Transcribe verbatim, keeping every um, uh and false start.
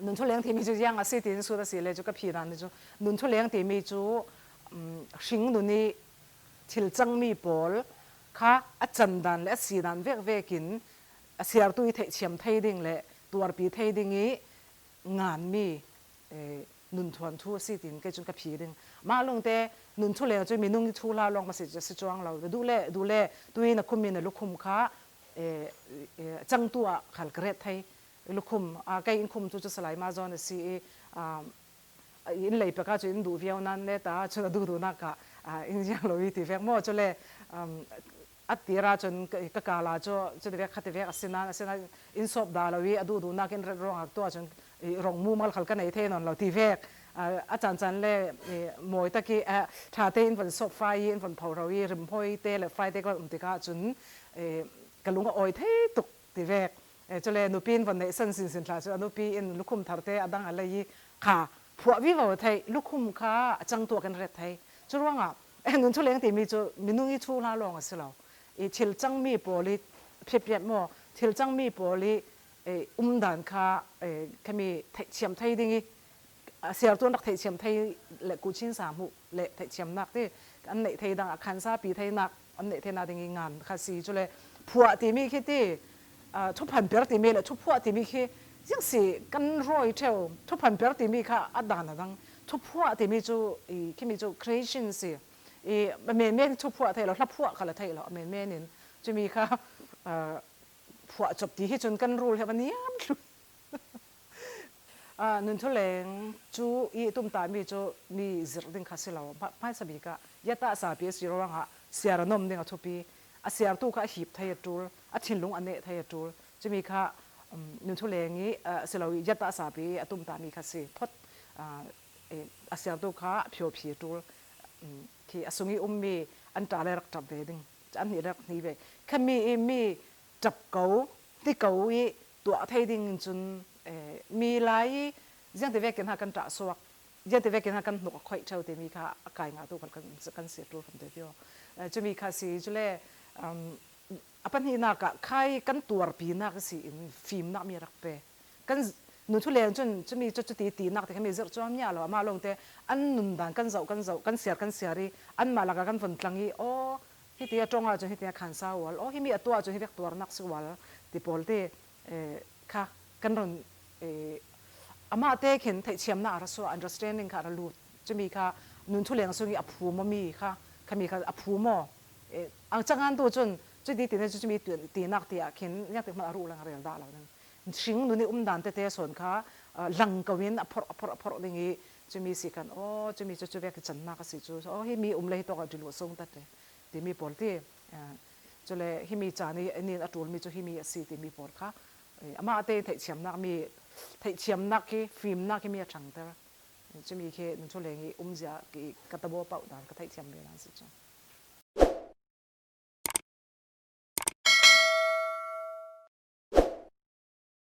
Nun thuleng timi cu ziang a si tiin sut a si le cu ka phi dan cu nun thuleng timi cu, um, hring nun i thil cangmi pawl kha a can dan le a si dan vekvek in a siartu i theihthiam thei ding le tuarpi thei ding i nganmi, eh, nun thuanthu a si tiin kei cun ka phi ding. Mah lungte nun thuleng cu minung i thuhla lawng maw si, si cuang lo. Na duh le, duh le, tu i na khum i na lukhum kha, eh, eh, cangtu ah khal ka ret thei. Lukhum, ah, kei in khum cu cu Salai Mazawn a si i, ah, in lei pek ah cun in duh viau nan le ta cun a duhduhnak ah, ah, in ziang lo i ti vek maw? Cu le, um, a tir ah cun ka, ka kal ah cu cu ti vek kha ti vek a si nan, a si nan in sawp dah lo i a duhduhnak in ret ruangah tu ah cun i rong mumal khal ka nei thei nawn lo ti vek. Ah, a cancan le, i, mawi tak i, ah, ṭha te in von sawp fai i in von pho ro i rimhoi te le fai te ka um tikah cun, eh, ka lung a awi thei tuk ti vek. Eh, cu le nupi in von neihsan sinsin thla cu a nupi in lukhum thar te a dang a lei i kha phuah vivo theih, lukhum kha a cangtu ah kan ret thei. Cu ruangah, eh, nun thuleng timi cu minung i thuhla lawng a si lo. I thil cangmi pawl i phiatpiat maw, thil cangmi pawl i, eh, umdan kha, eh, khami theihthiam thei ding i, a siartu an rak theihthiam thei le kuhchin sa hmuh le theihthiamnak ti an neih thei dang a khansapi theinak an neih theinak ding i ngan kha si. Cu le phuah timi khi ti, ah, thuphan per timi le thuphuah timi khi ziang si kan rawi ṭheu. Thuphan per timi kha a dan a dang. Thuphuah timi cu i, khimi cu creation si. I, a menmen thuphuah thei lo, hlaphuah kha la thei lo, a menmen in. Cumi kha, ah, phuah cop ti hi cun kan rul hi a va niam thlu. Ah, nun thuleng cu i tumtahmi cu mi zirh ding kha si lo. Hma-, hmaisa bik ah yatah sapi a si ruangah siar a nuam ding a thupi. A siartu kha a hip thei a ṭul, a thinlung a neh thei a ṭul. Cumi kha, um, nun thuleng i, ah, a si lo i yatah sapi i a tumtahmi kha si. Phot, ah, eh, a siartu kha a phiophi a ṭul. Um, khi a sung i ummi an ṭa le rak ṭap ve ding. An hnih le rak hni ve. Khami i mi ṭap ko, ti ko i tuah thei ding in cun, eh, mi lai i ziangti vekin ha kan ṭah suak, ziangti vekin ha kan hnuk a khoih ṭheu timi kha a kai ngahtu khal kan, kan si a ṭul khamte ti aw. Eh, cumi kha si, cule, um, a pahnihnak ah khai kan tuarpinak si in fimnak mi a rak pe. Kan nun thuleng cun cumi cu cuti tinak te khami zirh cuam nia lo, amah lawngte an nundan kan zoh, kan zoh, kan siar, kan siar i anmah lakah kan von tlang i, aw, hiti a ṭong ahcun hiti a khansa ual, aw, himi a tuah ahcun hi vek tuarnak si ual ti pawl ti, eh, kha kan run, eh, amah te khin theihthiamnak a ra suah, understanding kha a ra lut. Cumi kha nun thuleng sung i a phum aw mi kha, khami kha a phum aw. Eh, ang cangan tu cun cuti tinak cu cumi tu-, tinak tiah khin ziangtik hmanh a ruh lang a rel dah lo ding. Hring nun i umdan tete sawn kha, ah, lang ko in a phorh, a phorh, a phorh ding i, cumi si khan, aw, cumi cu cu vek i cannak a si cu, aw, hi mi um le hi tawk a ṭilu a sung ta te, timi pawl ti, ah, cule hi mi caan i, nin a ṭulmi cu hi mi a si timi pawl kha, eh, amah te theihthiamnak mi, theihthiamnak khi, fimnak khi mi a ṭhangter. Cumi khi nun thuleng i umzia khi ka tabaw pauh dan ka theihthiam ve dan si cu.